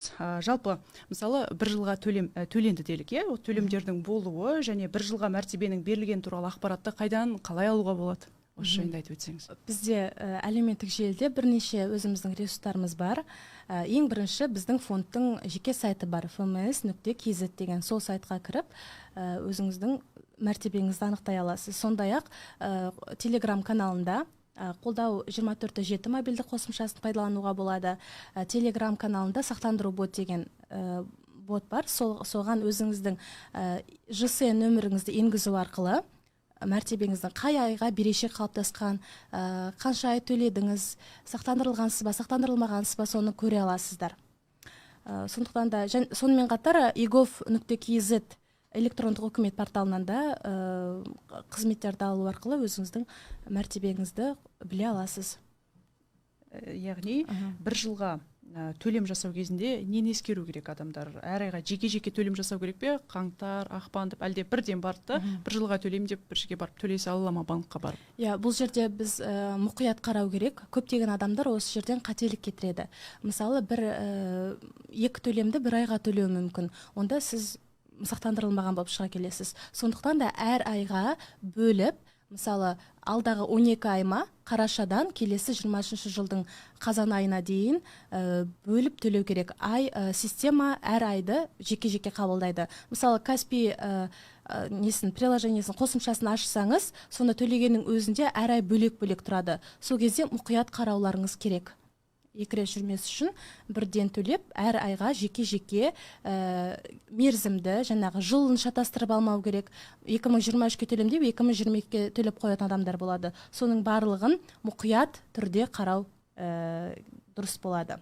Жалпы, мысалы, бір жылға төлем төленді делік, иә, ол төлемдердің болуы және бір жылға мәртебенің берілгені туралы ақпаратты қайдан, қалай алуға болады? Осы жайында айтып өтсеңіз. Бізде әлеуметтік желіде бірнеше өзіміздің ресурстарымыз бар. Ең бірінші біздің фондтың жеке сайты бар, fms.kz деген. Сол сайтқа кіріп, өзіңіздің мәртебеңізді анықтай аласыз. Сондай ақ Телеграм каналында Қолдау 24/7 мобильді қосымшасын пайдалануға болады. Телеграм каналында «Сақтандыру бот» деген бот бар. Соған өзіңіздің ЖСН нөміріңізді енгізу арқылы мәртебеңіздің қай айға берешек қалыптасқан, қанша ай төледіңіз, сақтандырылғансыз ба, сақтандырылмағансыз ба, соны көре аласыздар. Сондықтан да сонымен қатар egov.kz электрондық үкімет порталынан да қызметтерді алу арқылы өзіңіздің мәртебеңізді біле аласыз. Яғни бір жылға төлем жасау кезінде нені ескеру керек адамдар? Әр айға жеке жеке төлем жасау керек пе, қаңтар, ақпан деп, әлде бірден барды да, бір жылға төлеймін деп, бір жерге барып төлей сала ала ма, банкқа барып? Иә, бұл жерде біз мұқият қарау керек. Көптеген адамдар осы жерден қателік кетіреді. Мысалы, бір екі төлемді бір айға төлеуі мүмкін. Онда сіз сақтандырылмаған болып шыға келесіз. Сондықтан да әр айға бөліп, мысалы, алдағы 12 ай ма, қарашадан келесі 23 жылдың қазан айына дейін бөліп төлеу керек. Ай система әр айды жеке жеке қабылдайды. Мысалы, Каспи несін, приложениесін, қосымшасын ашсаңыз, сонда төлегеннің өзінде әр ай бөлек бөлек тұрады. Сол кезде мұқият қарауларыңыз керек. Екі рет жүрмес үшін бірден төлеп, әр айға жеке жеке мерзімді, жаңағы жылын шатастырып алмау керек. 2023-ке төлем деп, 2022-ге төлеп қоятын адамдар болады. Соның барлығын мұқият түрде қарау дұрыс болады.